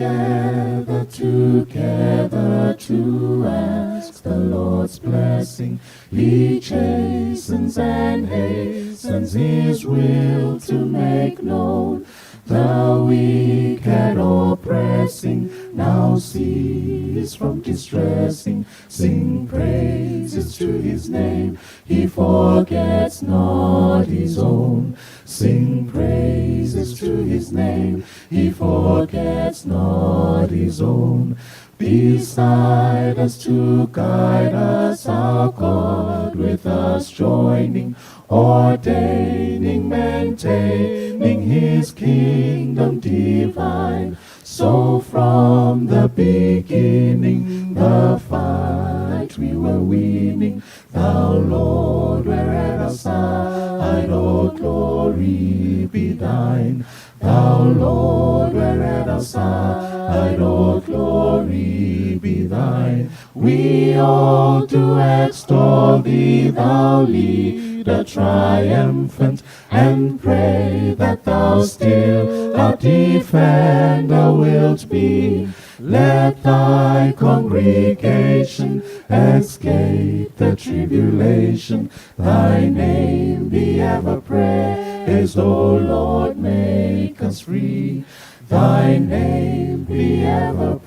Gather together to ask the Lord's blessing. He chastens and hastens his will to make known. The wicked oppressing now cease from distressing. Sing praises to his name. He forgets not his own. Sing praises to his name. He forgets not his own. Beside us to guide us, our God with us joining, ordaining, maintaining his kingdom divine. So from the beginning, the fight we were winning, thou Lord, were at our side, all glory be thine. Thou Lord, were at our side, all glory be thine. We all do extol thee, thou leader triumphant, and pray that thou still our defender wilt be. Let thy congregation escape the tribulation. Thy name be ever praised, O Lord, make us free. Thy name be ever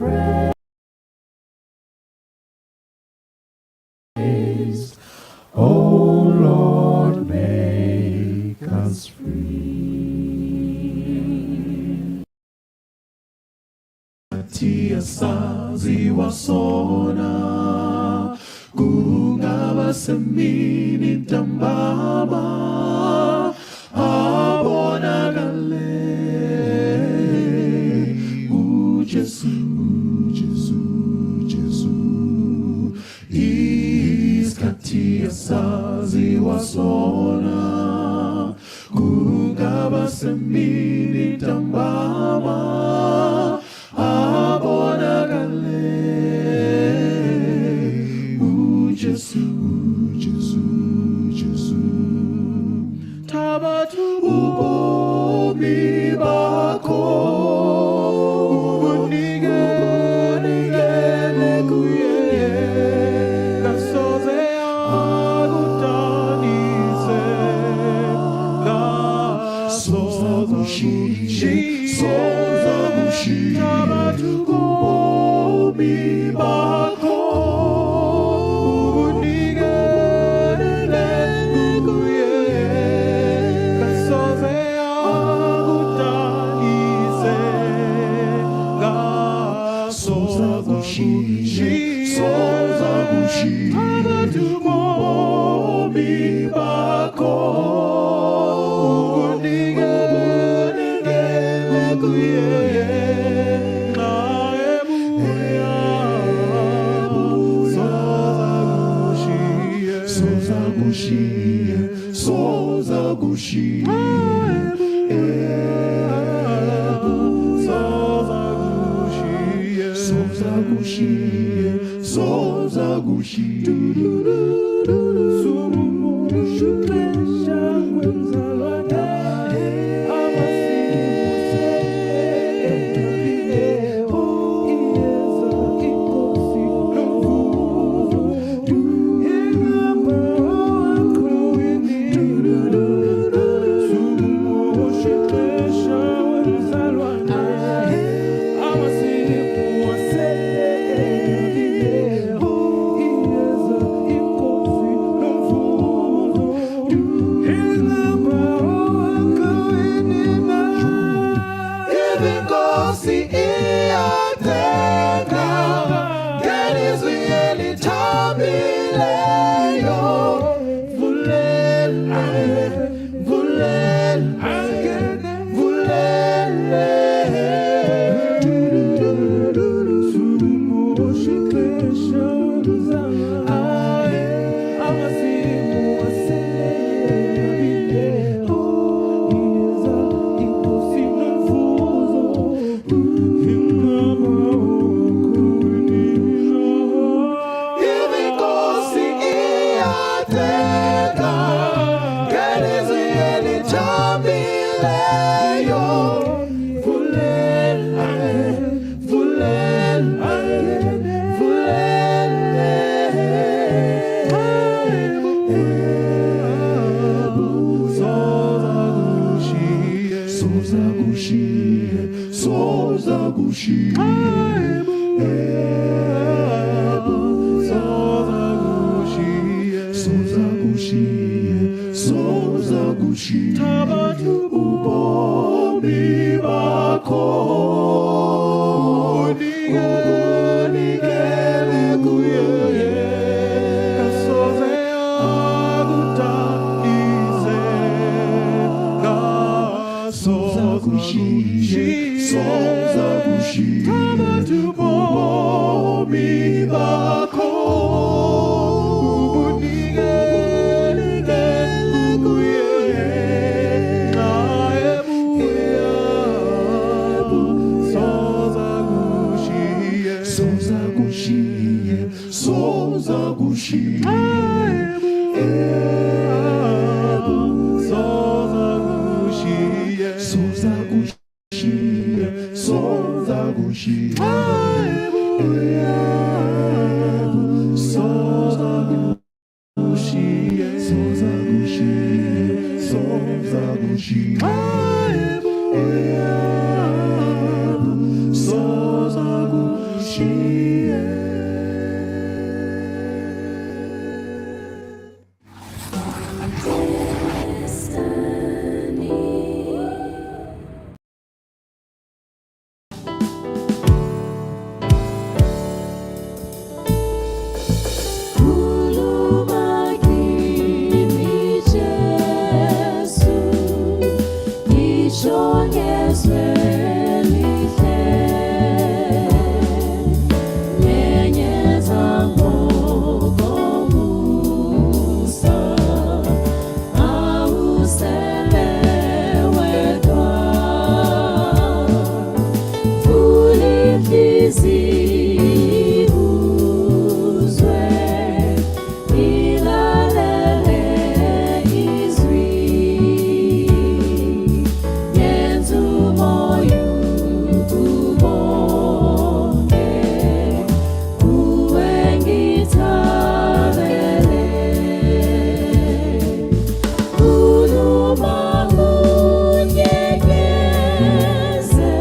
praised, O Lord, make us free. Saziwa sona kungaba semini ntambama abonakale uJesu Jesu Jesu isikhathi esaziwa sona kungaba semini ntambama abonakale uJesu Jesu Jesu thabatha ubomi bakho ubunikele kuye kasoze akudanise Sozakushiye, thabatha ubomi bakho ubunikele kuye kasoze akudanise Sozakushiye, thabatha ubomi bakho ubunikele kuye nxa ebuya sozakushiye Sozakushiye, sozakushiye, sozakushiye sozakushiye, sozakushiye. Sumushixesha kwenzalwana amasimu iyeza inkosi nomvuzo ingaba aqhawini sumushixesha wemzalwana amasimu iyeza inkosi. Soza kushiye, soza kushiye, soza kushiye, soza kushiye, ubomi bakho ubunikele kuye. Soza kushiye, soza kushiye, ubomi bakho ubunikele kuye. Soza kushiye, soza kushiye, soza kushiye, soza kushiye, soza kushiye, soza kushiye, soza kushiye, soza kushiye. Khuluma kimi Jesu, ngisho ngezwe elihle, nyenyeza ngokomusa, awusele wedwa. Vula inhliziyo uzwe, ilalele izwi, yenza umoya ubonge, kuwe ngithabele. Khuluma unyenyeze,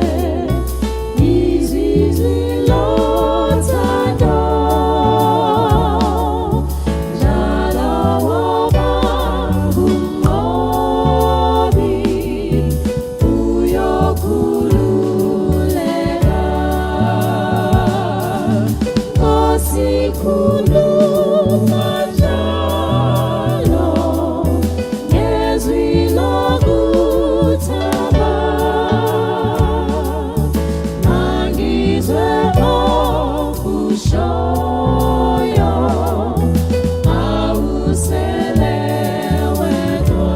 izwi lothando, njalo woba ngumnqobi, uyokhululeka. Nkosi khuluma njalo, ngezwi lokuthaba, mangizwe okushoyo, awusele wedwa.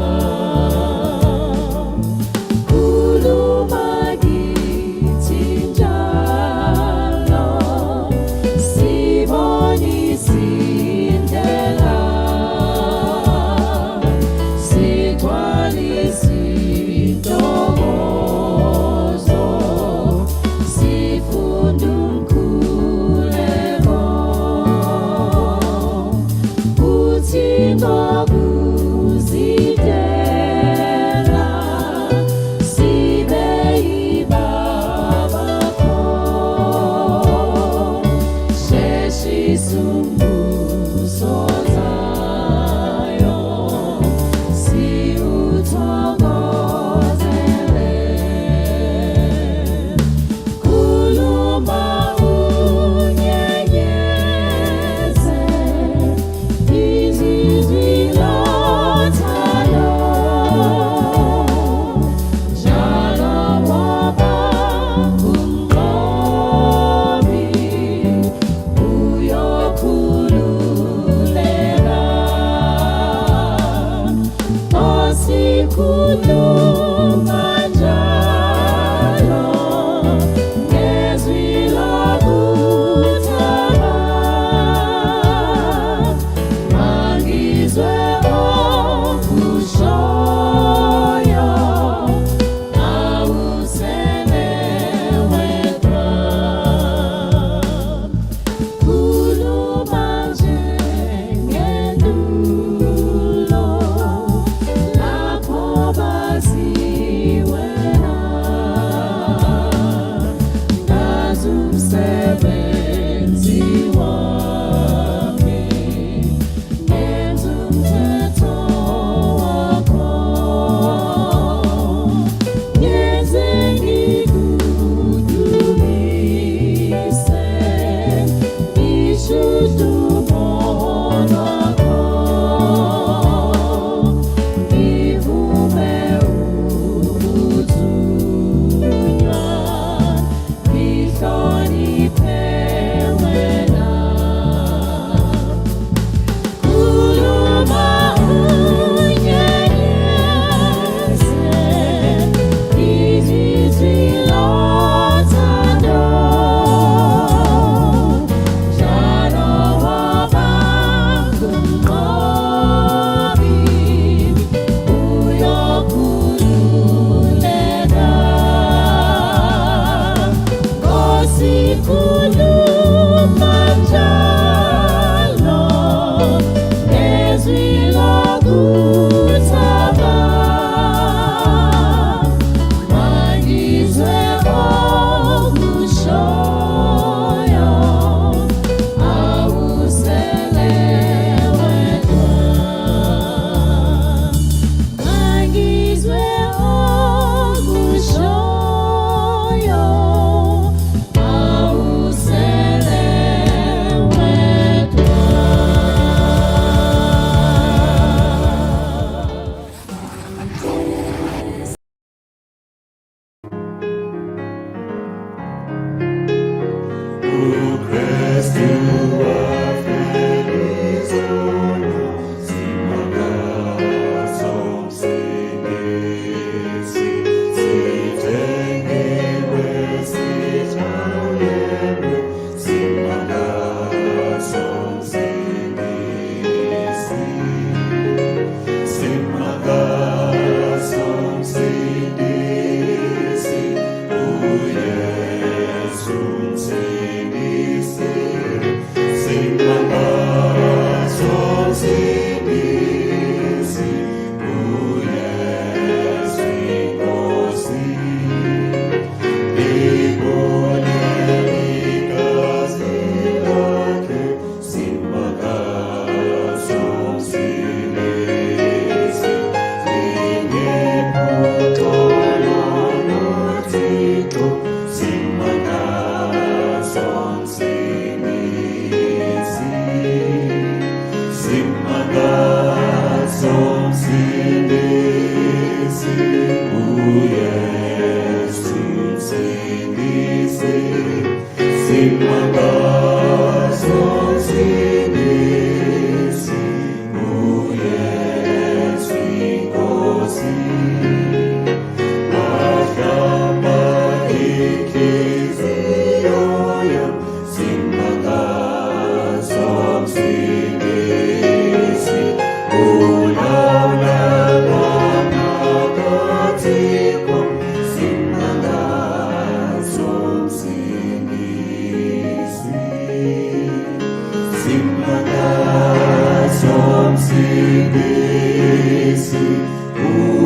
Khuluma kithi njalo, sibonise indlela, sigcwalise intokozo, sifunde umkhuleko, uthi ngokuzidela sibe yibabakho, sheshisa umbuso zayo, siwuthokozele. Khuluma unyenyeze, izwi lothando, njalo woba ngumnqobi, uyokhululeka. Nkosi khuluma njalo, ngezwi lokuthaba, mangizwe okushoyo, awusele wedwa. Khuluma njengenduna,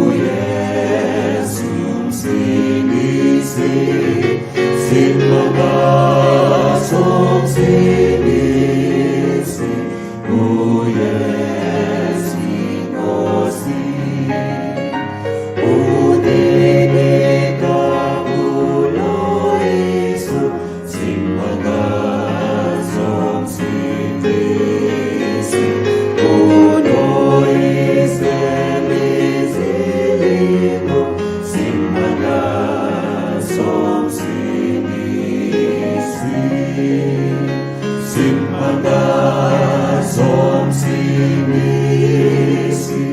uYesu Msindisi, Simangaliso Msindisi, uYesu Nkosi. Udinika uloyiso, Simangaliso Msindisi, uloyise mizilingo, Simangaliso Msindisi, Simangaliso Msindisi,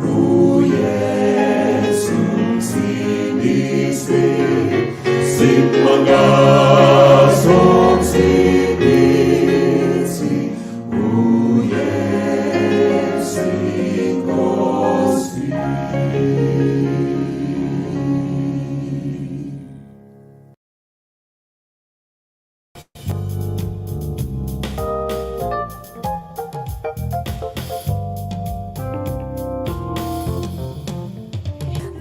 uYesu Msindisi, Simangaliso Msindisi, uYesu Nkosi.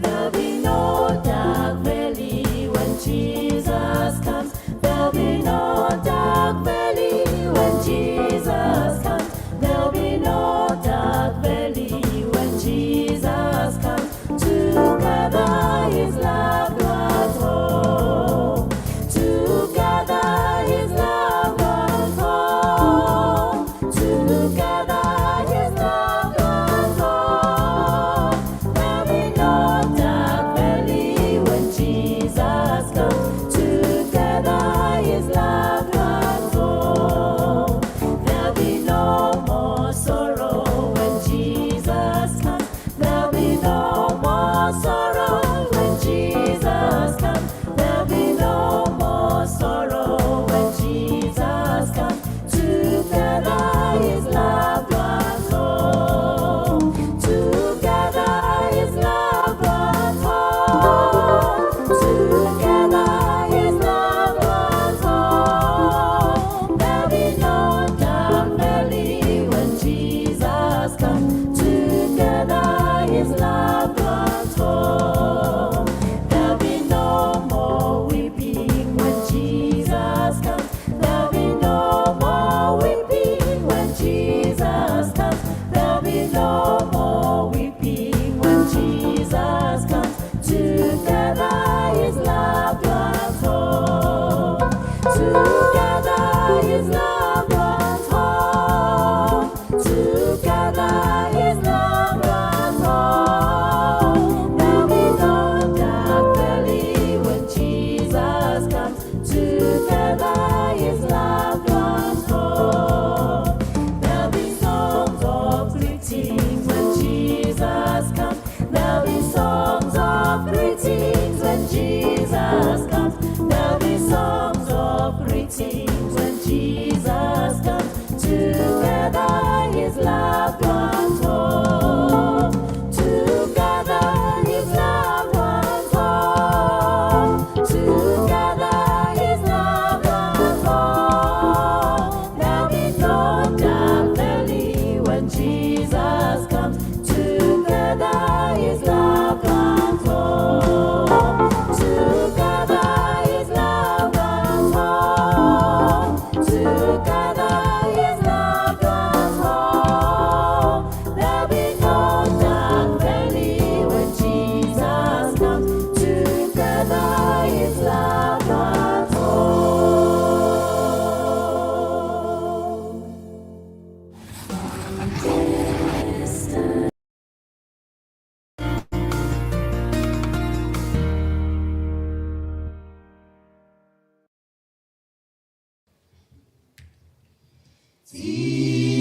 There'll be no dark valley when Jesus comes. There'll be no dark valley when Jesus comes. There'll be no dark valley when Jesus comes to gather his loved ones home. To gather his loved ones home. To gather his loved ones home. There'll be no dark valley when Jesus comes to gather his loved ones home. There'll be no more sorrow when Jesus comes. There'll be no more sorrow when Jesus comes. There'll be no more sorrow when Jesus comes to gather his loved ones home. To gather his loved ones home. To gather his loved ones home. There'll be no dark valley when Jesus comes to gather his loved ones home. There'll be no more weeping when Jesus comes. There'll be no more weeping when Jesus comes. There'll be no more weeping when Jesus comes to gather his loved ones home. To gather his loved ones home. To gather his loved ones home. There'll be no dark valley when Jesus comes to gather his loved ones home. There'll be songs of greetings when Jesus comes. There'll be songs of greetings when Jesus comes. There'll be songs of greetings when Jesus comes to gather his loved ones home. To gather his loved ones home. To gather his loved ones home. There'll be no dark valley when Jesus comes to gather his loved ones home. To gather his loved ones home. To gather his loved ones home. There'll be no dark valley when Jesus comes to gather his loved ones home.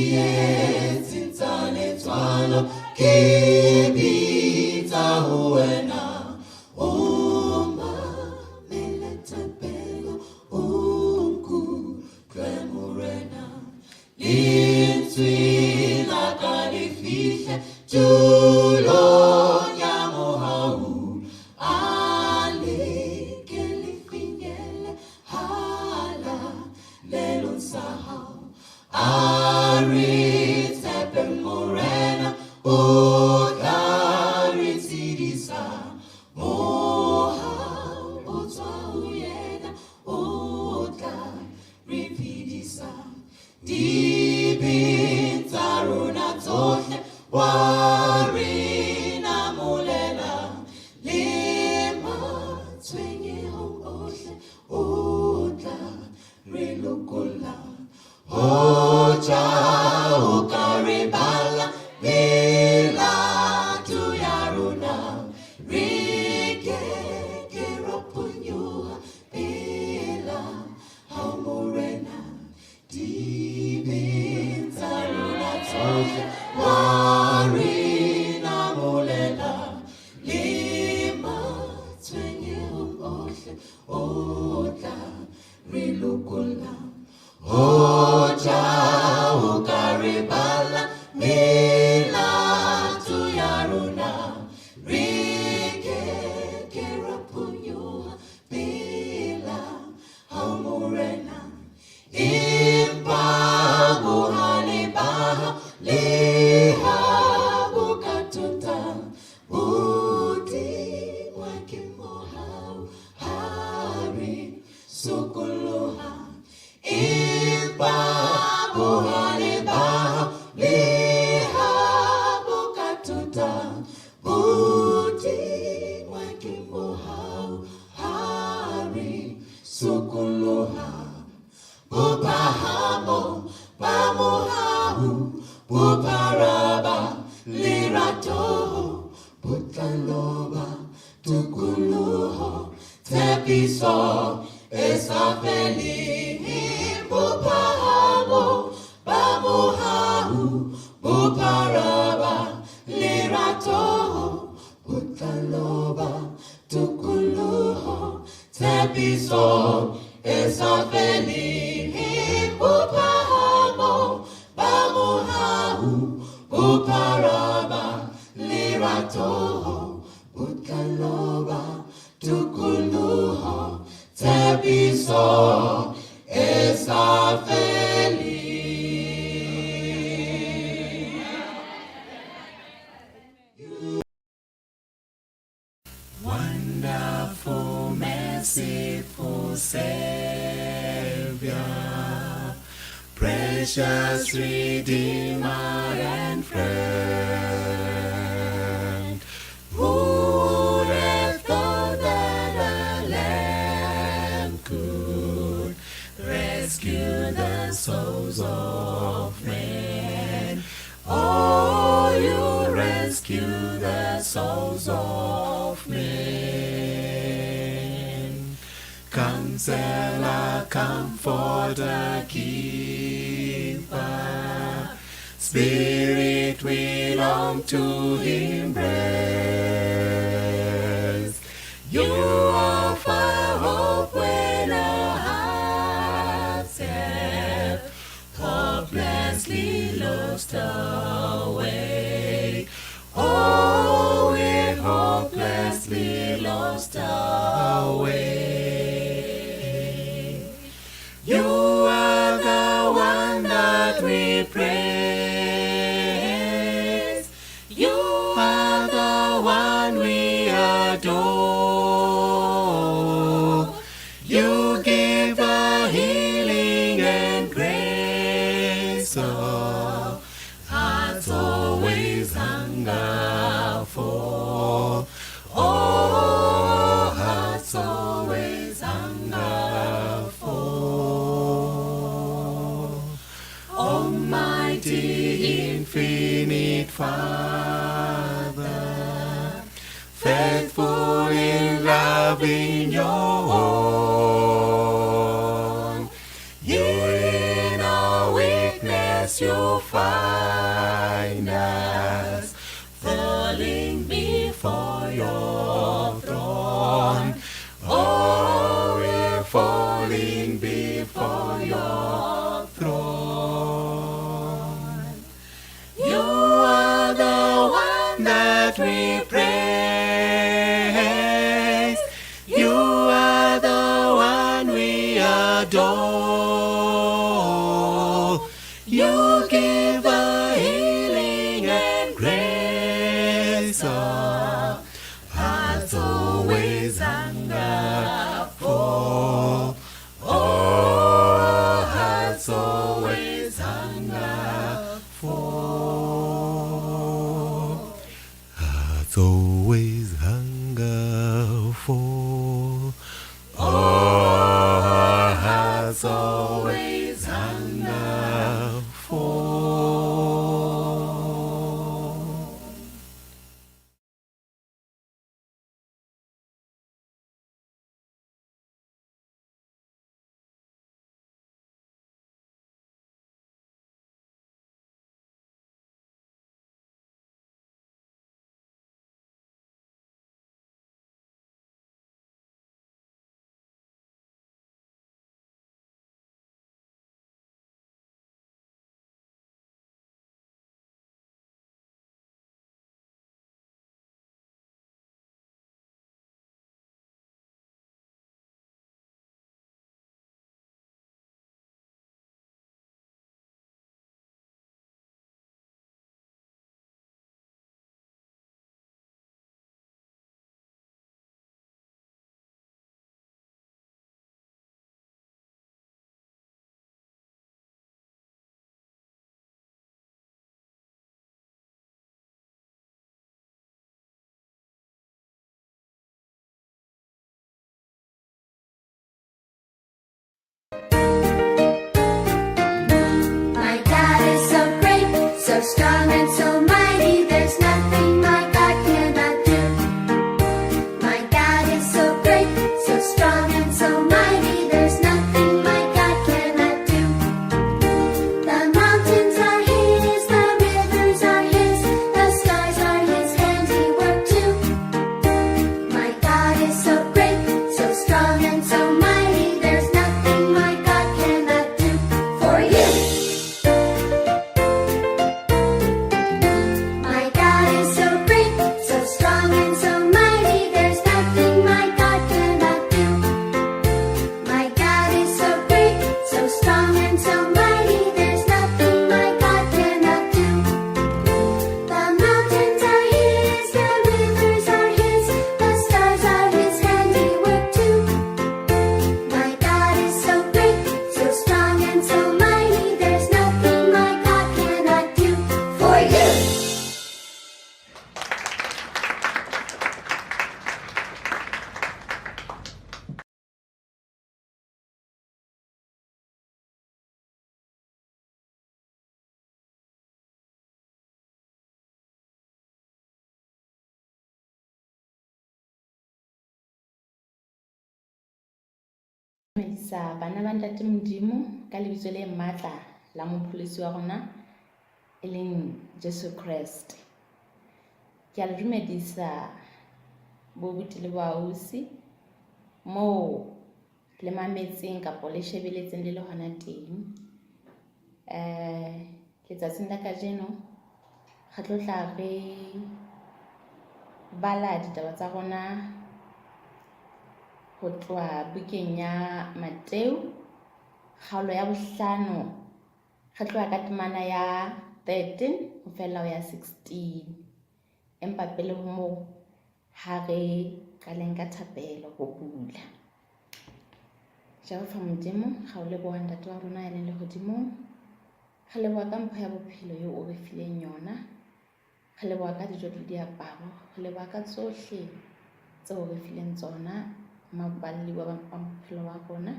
Tsietsing tsa letswalo ke bitsa ho wena, o mamele thapelo, o nkutlwe Morena. Lentswe la ka le fihle tulong ya mohau, a le ke le finyelle halalelong sa hao. A re tshepe Morena, o tla Wa re namolela le matshwenyehong ohle, o tla re lokolla. Hoja o ka re bala melato ya rona, re ke ke ra phonyoha pela hao Morena. Dibe tsa rona tsohle wa re namolela le matshwenyehong ohle, o tla re lokolla. Hoja o ka re bala melato ya rona, re ke ke ra phonyoha pela hao Morena. Empa bohale ba hao leha bo ka tota, bo tingwa ke mohau ha re sokoloha. Empa bohale ba hao leha bo ka tota, bo tingwa ke mohau ha re sokoloha. Bophahamo ba mohau, bophara ba lerato, botlalo ba tokoloho, tshepiso e sa feleng. Bophahamo ba mohau, bophara ba lerato, botlalo ba tokoloho, tshepiso e sa feleng. Bophahamo ba mohau, bophara ba lerato, botlalo ba tokoloho, tshepiso e sa feleng. Wonderful, merciful Savior, precious Redeemer and friend, who would have thought that a lamb could rescue the souls of men? Oh, you rescue the souls of men. Counselor, comforter, keeper, Spirit, we long to embrace. You offer hope when our hearts have hopelessly lost our way. Oh, we're hopelessly lost our way. You are the one that we praise. You are the one we adore. You give the healing and grace of hearts always hunger for. Oh, hearts always hunger for. Almighty, infinite Father, faithful in loving your own. In our weakness you find us, falling before your throne. Oh, we're falling before your throne. You are the one that we praise. You are the one we adore. You give the healing and grace of hearts always hunger for. Oh, hearts always hunger for. always hunger for. Our hearts always hunger for. My God is so great, so strong and so mighty. There's nothing my God cannot do. My God is so great, so strong and so mighty. There's nothing my God cannot do. The mountains are His, the rivers are His, the stars are His handiwork too. My God is so great, so strong and so mighty. There's nothing my God cannot do for you. My God is so great, so strong and so mighty. There's nothing my God cannot do. My God is so great, so strong and so mighty. There's nothing my God cannot do. The mountains are His, the rivers are His, the stars are His handiwork too. My God is so great, so strong and so mighty. There's nothing my God cannot do for you. Dumedisa bana ba Ntate Modimo ka lebitso le matla la mopholosi wa rona e leng Jesu Kreste. Ke a le dumedisa bo buti le bo ausi moo le mametseng kapa le shebeletseng le le hona teng. Letsatsing la kajeno re tlo tla re bala ditaba tsa rona ho tloha bukeng ya Mateu kgaolo ya bohlano, re tloha ka temana ya 13 ho fella ho ya 16. Empa pele ho moo ha re qaleng ka thapelo ho bula. Jehova Modimo, ra o leboha Ntate wa rona ya leng lehodimong. Re leboha ka mpho ya bophelo eo o re fileng yona. Re leboha ka dijo le diaparo, re leboha ka tsohle tseo re fileng tsona maballi wa bophelo wa rona.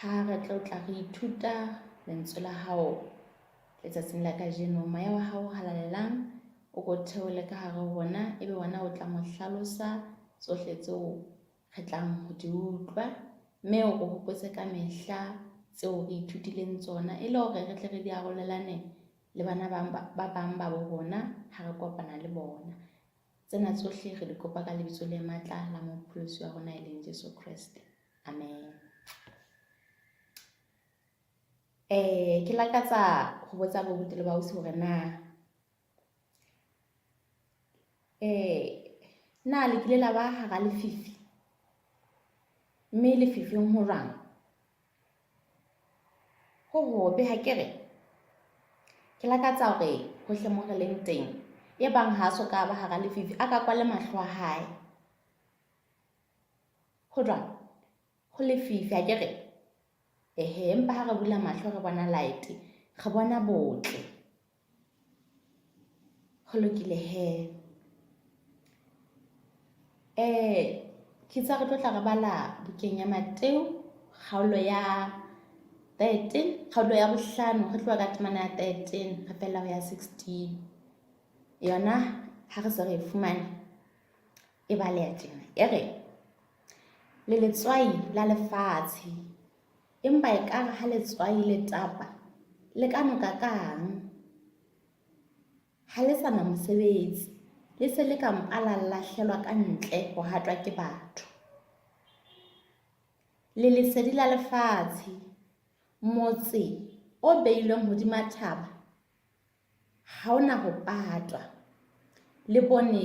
Ha re tlo tla re ithuta lentswe la hao letsatsing la kajeno, moya wa hao o halalelang o ko theole ka hare ho rona, ebe wena o tlang ho hlalosa tsohle tseo re tlang ho di utlwa, mme o re hopotse ka mehla tseo re ithutileng tsona, e le hore re tle re di arolelane le bana ba bang ba bo rona ha re kopana le bona. Tsena tsohle re di kopa ka lebitso le matla la mopholosi wa rona e leng Jesu Kreste. Amen. Ke lakatsa ho botsa bo buti le bausi hore na na le kile la ba hara lefifi, mme lefifing ho jwang? Ho hobe ha ke re? Ke lakatsa hore hohle mo re leng teng, e bang ha a so ka ba hara lefifi, a ka kwale mahlo a hae. Ho jwang? Ho lefifi ha ke re? Ehe, empa ha re bula mahlo re bona light, re bona botle. Ho lokile he. Eh ke tsa re tlo tla re bala bukeng ya Mateo kgaolo ya 13 kgaolo ya bohlano re tloha ka temana ya 13 re fella ho ya 16 yona ha re se re e fumane e baleha tjena e re le letswai la lefatshe empa ekare ha letswai le tapa le ka noka kang Ha le sa na mosebetsi, le se le ka mpa la lahlelwa ka ntle ho hatwa ke batho. Le lesedi la lefatshe, motse o beilweng hodima thaba ha o na ho patwa. Le bone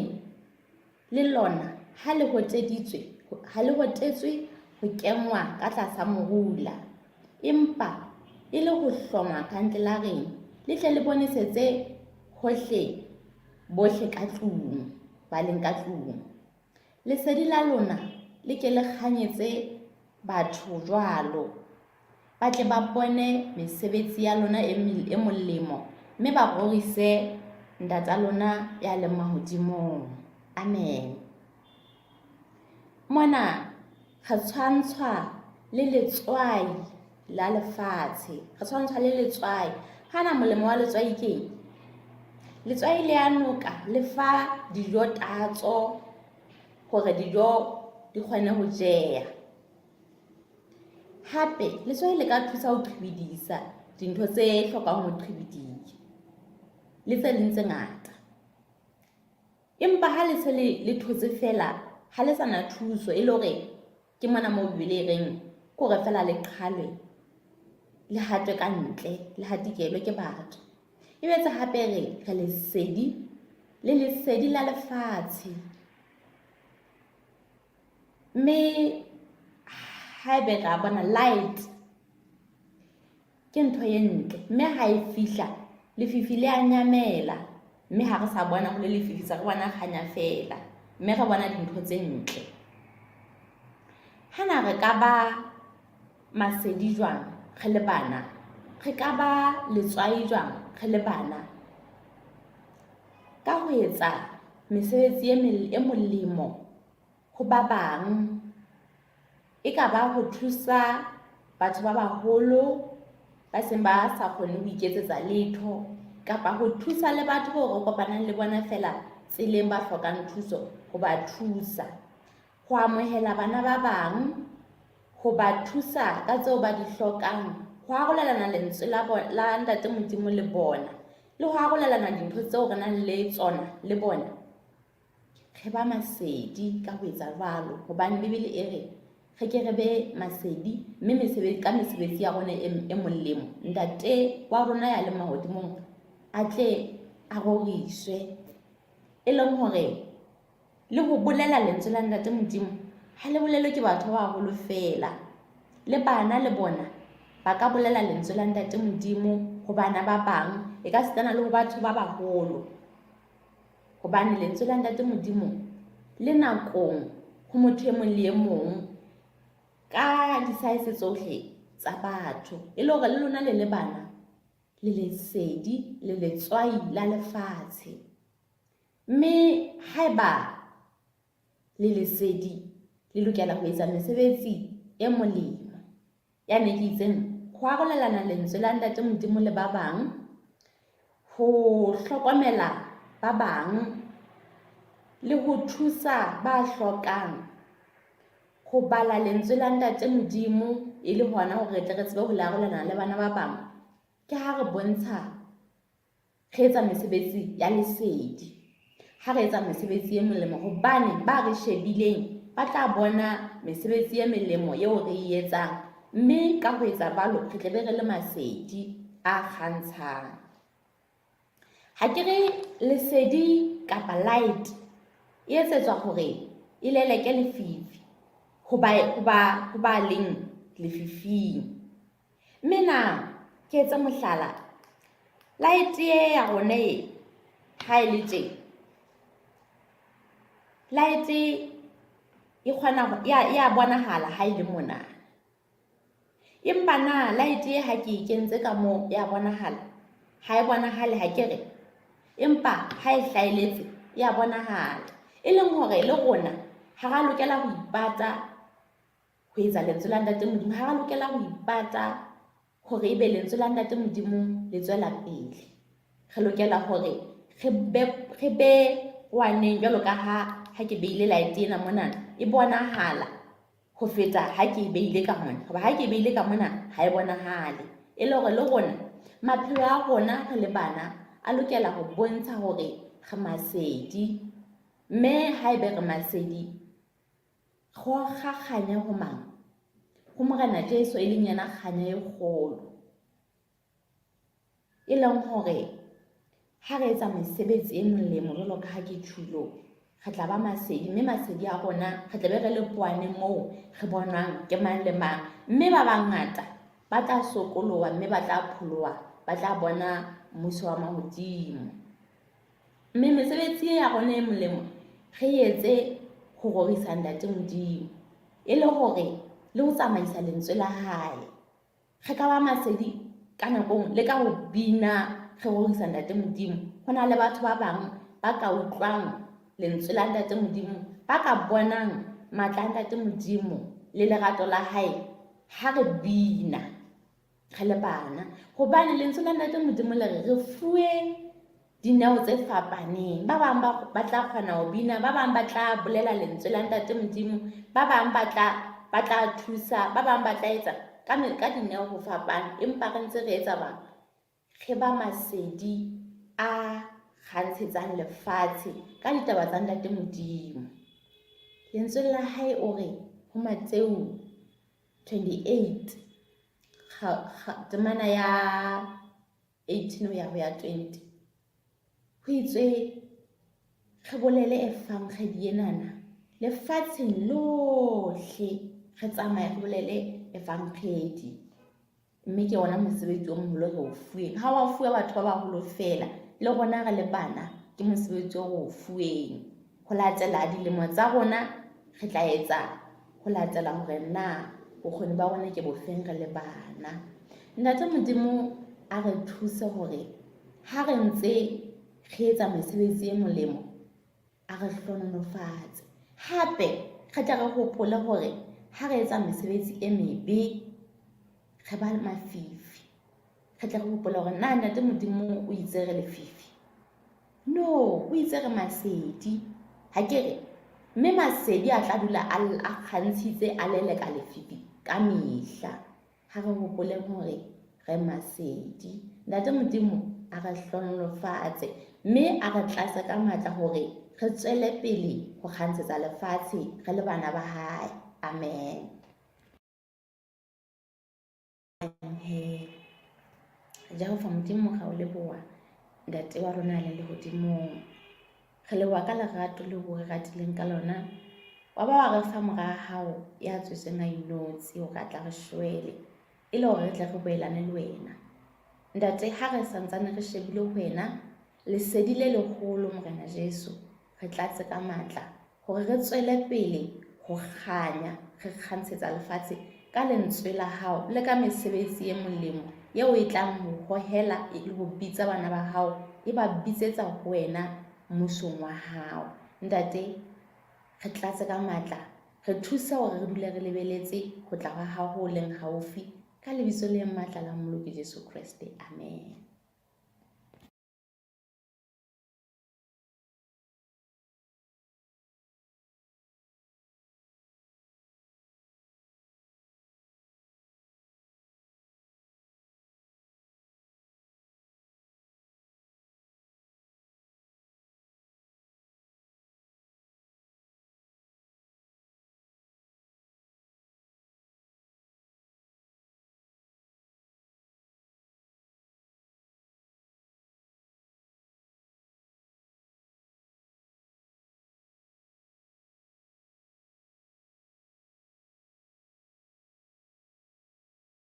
le lona ha le hoteditswe, ha le hotetswe ho kenngwa ka tlasa morula, empa e le ho hlongwa kantlelareng, le tle le bonesetse hohle bohle ka tlung, ba leng ka tlung. Lesedi la lona le ke le kganyetse batho jwalo, ba tle ba bone mesebetsi ya lona e, e molemo mme ba rorise Ntata lona ya leng mahodimong. Amen. Mona re tshwantshwa le letswai la lefatshe. Re tshwantshwa le letswai. Hana molemo wa letswai keng? Letswai le a noka le fa dijo tatso hore dijo di kgone ho jeha. Hape letswai le ka thusa ho qhibidisa dintho tse hlokang ho qhibidiha le tse ding tse ngata. Empa ha le se le le thotse feela ha le sa na thuso e le hore ke mona moo Bibele e reng ke hore feela le qhalwe le hatwe ka ntle le hatikelwe ke batho. E boetse hape re re lesedi le lesedi la lefatshe. Mme haebe ra bona light ke ntho e ntle mme ha e fihla lefifi le a nyamela mme ha re sa bona ho le lefifi se re bona kganya feela mme re bona dintho tse ntle. Hana re ka ba masedi jwang re le bana? Re ka ba letswai jwang re le bana? Ka ho etsa mesebetsi e molemo ho ba bang, e ka ba ho thusa batho ba baholo ba seng ba sa kgone ho iketsetsa letho kapa ho thusa le batho bao re kopanang le bona feela tseleng ba hlokang thuso, ho ba thusa. Ho amohela bana ba bang, ho ba thusa ka tseo ba di hlokang, ho arolelana lentswe la, la Ntate Modimo le bona, le ho arolelana dintho tseo re nang le tsona le bona. Re ba masedi ka ho etsa jwalo hobane Bibele e re re ke re be masedi mme mesebetsi ka mesebetsi ya rona e, e molemo ntate wa rona ya leng mahodimong a tle a roriswe e leng hore le ho bolela lentswe la ntate Modimo ha le bolelwe ke batho ba baholo feela le bana le bona ba ka bolela lentswe la ntate Modimo ho bana ba bang e ka sitana le ho batho ba baholo hobane lentswe la ntate Modimo le nakong ho motho e mong le e mong ka di-size tsohle tsa batho e le hore le lona le le bana le lesedi le letswai la lefatshe mme haeba le lesedi le lokela ho etsa mesebetsi e molemo ya ne ke itseng ho arolelana lentswe la ntate Modimo le ba bang ho hlokomela ba bang le ho thusa ba hlokang ho bala lentswe la ntate Modimo e le hona hore re tle re tsebe ho le arolelana le bana ba bang ke ha re bontsha re etsa mesebetsi ya lesedi ha re etsa mesebetsi e molemo hobane ba re shebileng ba tla bona mesebetsi e melemo eo re e etsang mme ka ho etsa jwalo re tle be re le masedi a kgantshang. Ha ke re lesedi kapa light e etsetswa hore e leleke lefifi ho ba leng lefifing. Mme na ke etse mohlala, light e ya rona e ha e le tje, light e kgona ya bonahala ha e le mona. Empa na light e ha ke e kentse ka moo ya bonahala? Ha e bonahale ha ke re? Empa ha e hlaeletse ya bonahala. E leng hore le rona Ha ra lokela ho ipata ho etsa lentswe la Ntate Modimo, ha ra lokela ho ipata hore ebe lentswe la Ntate Modimo le tswela pele. Re lokela hore re be re be kwaneng jwalo ka ha ha ke beile light ena mona e bonahala ho feta ha ke e beile ka mona. Hoba ha ke e beile ka mona ha e bonahale. E le hore le rona maphelo a rona re le bana a lokela ho bontsha hore re masedi. Mme haebe re masedi, Goga kganya ho mang? Ho Morena Jesu e leng yena kganya e kgolo. E leng hore ha re etsa mesebetsi e molemo jwalo ka ha ke tjhulo, re tla ba masedi mme masedi a rona re tla be re le poane moo re bonwang ke mang le mang. Mme ba bangata ba tla sokoloha mme ba tla pholoha, ba tla bona mmuso wa mahodimo. Mme mesebetsi e ya rona e molemo re etse ho rorisa Ntate Modimo e le hore le ho tsamaisa lentswe la hae. Re ka ba masedi ka nakong le ka ho bina re rorisa Ntate Modimo. Ho na le batho ba bang ba ka utlwang lentswe la Ntate Modimo, ba ka bonang matla a Ntate Modimo le lerato la hae ha re bina re le bana. Hobane lentswe la Ntate Modimo le re re fuwe dineo tse fapaneng. Ba bang ba ba tla kgona ho bina, ba bang ba tla bolela lentswe la Ntate Modimo, ba bang ba tla ba tla thusa, ba bang ba tla etsa ka ka dineo ho fapana. Empa re ntse re etsa bang? Re ba masedi a kgantshetsang lefatshe ka ditaba tsa Ntate Modimo. Lentswe la hae o re ho Mateu 28 temana ya 18 ho ya ho ya 20 ho itswe re bolele efankgedi enana lefatsheng lohle re tsamaye re bolele efankgedi mme ke ona mosebetsi o moholo re o fuweng ha wa fuwa batho ba baholo feela le rona re le bana ke mosebetsi o re o fuweng ho latela dilemo tsa rona re tla etsa ho latela hore na bokgoni ba rona ke bofeng re le bana. Ntate Modimo a re thuse hore ha re ntse re etsa mesebetsi e molemo a re hlohonolofatse. Hape re tle re hopole hore ha re etsa mesebetsi e mebe re ba mafifi. Re tle re hopole hore na Ntate Modimo o itse re lefifi. No, o itse re masedi. Ha ke re, mme masedi a tla dula a a kgantshitse a leleka lefifi ka mehla. Ha re hopoleng hore re masedi. Ntate Modimo a re hlohonolofatse mme a re tlatse ka matla hore re tswele pele ho kgantshetsa lefatshe re le bana ba hae. Amen. He Jehova Modimo ga o leboa ntate wa rona le lehodimong re leboa ka lerato le o re ratileng ka lona wa ba wa re fa mora hao ya tswetsweng a inotshi hore a tla re shwele e le hore re tle re boelane le wena ntate ha re santsane re shebile ho wena lesedi le leholo morena Jesu re tlatse ka matla hore re tswele pele ho kganya, re kgantshetsa lefatshe ka lentswe la hao le ka mesebetsi e molemo eo e tlang ho hohela le ho bitsa bana ba hao, e ba bitsetsa ho wena mmusong wa hao. Ntate, re tlatse ka matla, re thuse hore re dule re lebeletse ho tla hwa hao ho leng haufi, ka lebitso le matla la Mmoloki Jesu Kreste. Amen.